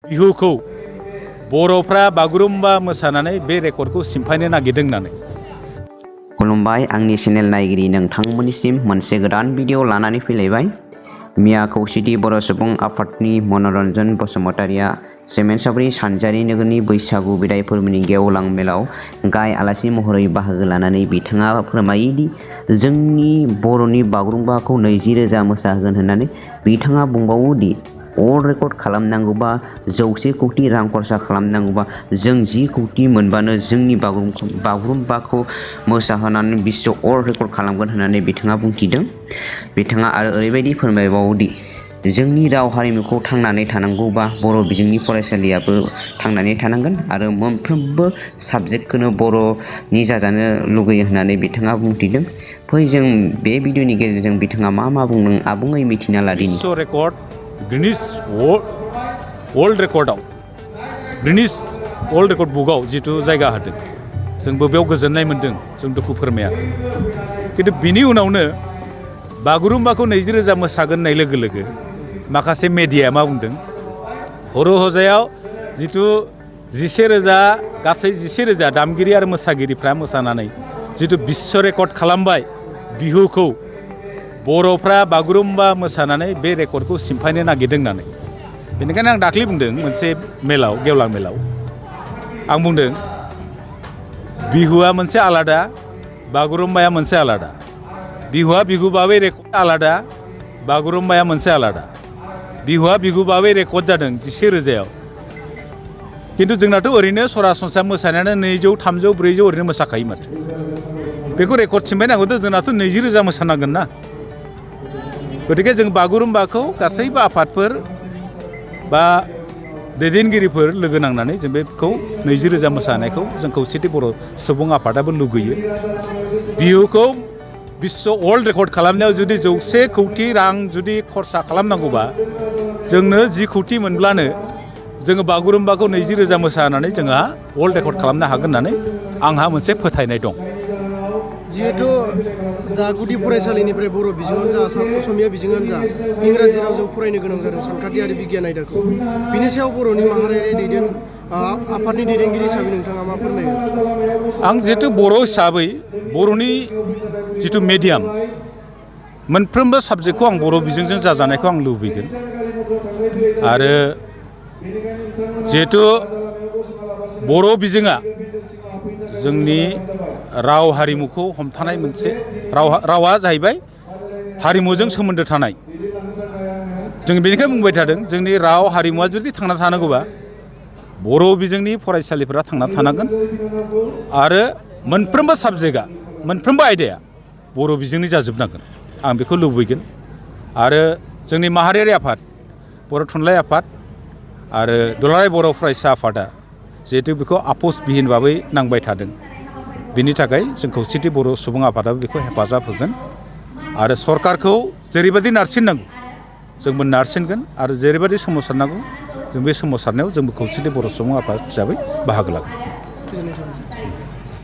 बिहुखौ बर'फ्रा बागुरुम्बा मोसानानै बे रेकर्डखौ सिमफायनो नागिरदों होननानै। खुलुमबाय आंनि चेनेल नायगिरि नोंथांमोननिसिम मोनसे गोदान भिडिअ लानानै फैलायबाय। मिया खौसेथि बर' सुबुं आफादनि मनरन्जन बसुमतारिया सेमेन्साब्रि सानजारि नोगोरनि बैसागु बिदाय फोरबोनि गेवलां मेलाव गाहाय आलासि महरै बाहागो लानानै बिथाङा फोरमायोदि जोंनि बर'नि बागुरुम्बाखौ 20,000 मोसाहोगोन होननानै बिथाङा बुंबावोदि वर्ल्ड रेकर्ड खालामनांगौबा 100 कौटि रां खरसा खालामनांगौबा जों 10 कौटि मोनबानो जोंनि बागुरुम्बाखौ मोसाहोनानै बिश्व वर्ल्ड रेकर्ड खालामगोन होननानै बिथाङा बुंथिदों। बिथाङा आरो ओरैबायदि फोरमायबावोदि जोंनि राव हारिमुखौ थांनानै थानांगौबा बर' बिजोंनि फरायसालियाबो थांनानै थानांगोन आरो मोनफ्रोमबो साबजेक्टखौनो बर'नि जाजानो लुगैयो होननानै बिथाङा बुंथिदों। फै जों बे भिडिअनि गेजेरजों बिथाङा मा बुंदों आबुङै मिथिना लादिनि। बिश्व रेकर्ड गिनिस वर्ल्ड रेकर्डआव गिनिस वर्ल्ड रेकर्ड बुकआव जिथु जायगा होदों जोंबो बेयाव गोजोननाय मोन्दों, जों दुखु फोरमायाखै। खिन्थु बिनि उनावनो बागुरुम्बाखौ 20,000 मोसागोन होननाय लोगो लोगो माखासे मेडियाया मा बुंदों, हर'हजायाव जिथु 11,000 गासै 11,000 दामगिरि आरो मोसागिरिफ्रा मोसानानै जिथु बिश्व रेकर्ड खालामबाय बिहुखौ बर'फ्रा बागुरुम्बा मोसानानै बे रेकर्डखौ सिमफायनो नागिरदों होननानै। बेनिखायनो आं दाख्लै बुंदों मोनसे मेलाव, गेवलां मेलाव आं बुंदों बिहुआ मोनसे आलादा, बागुरुम्बाया मोनसे आलादा। बिहुआ बिहुबाबो रेकर्ड आलादा, बागुरुम्बाया मोनसे आलादा। बिहुआ बिहुबाबो रेकर्ड जादों 11,000। खिन्थु जोंनाथ' ओरैनो सरासनस्रा मोसानायानो 200, 300, 400 ओरैनो मोसाखायो माथो। बेखौ रेकर्ड सिमफायनांगौथ' जोंनाथ' 20,000 मोसानांगोन ना। गतिके जों बागुरुम्बाखौ गासैबो आफादफोर बा दैदेनगिरिफोर लोगो नांनानै जों बेखौ 20,000 मोसानायखौ जों खौसेथि बर' सुबुं आफादाबो लुगैयो। बिहुखौ बिश्व वर्ल्ड रेकर्ड खालामनायाव जुदि 100 कौटि रां जुदि खरसा खालामनांगौबा जोंनो 10 कौटि मोनब्लानो जोङो बागुरुम्बाखौ 20,000 मोसानानै जोंहा वर्ल्ड रेकर्ड खालामनो हागोन होननानै आंहा मोनसे फोथायनाय दं। जिहेतु दा गुदि फरायसालिनिफ्राय बर' बिजोङानो जा, असमिया बिजोङानो जा, इंराजि रावजों फरायनो गोनां जादों सानखान्थि आरो बिगियान आयदाखौ। बिनि सायाव बर'नि माहारियारि आफादनि दैदेनगिरि हिसाबै नोंथाङा मा फोरमायो? आं जिहेतु बर' हिसाबै बर'नि जिथु मिडियाम मोनफ्रोमबो साबजेक्टखौ आं बर' बिजोंजों जाजानायखौ आं लुबैगोन। आरो जिहेतु बर' बिजोङा जोंनि राव हारिमुखौ हमथानाय मोनसे रावा जाहैबाय हारिमुजों सोमोन्दो थानाय। जों बेनिखायनो बुंबाय थादों जोंनि राव हारिमुवा जुदि थांना थानांगौबा बर' बिजोंनि फरायसालिफोरा थांना थानांगोन आरो मोनफ्रोमबो साबजेक्टआ, मोनफ्रोमबो आयदाया बर' बिजोंनि जाजोबनांगोन। आं बेखौ लुबैगोन। आरो जोंनि माहारियारि आफाद, बर' थुनलाइ आफाद आरो दुलाराय बर' फरायसा आफादा जिहेतु बेखौ आफस बिहिन भाबै नांबाय थादों। बिनि थाखाय जों खौसेथि बर' सुबुं आफादाबो बेखौ हेफाजाब होगोन आरो सरकारखौ जेरैबायदि नारसिननांगौ जोंबो नारसिनगोन आरो जेरैबायदि सोमावसारनांगौ जों बे सोमावसारनायाव जोंबो खौसेथि बर' सुबुं आफाद हिसाबै बाहागो लागोन।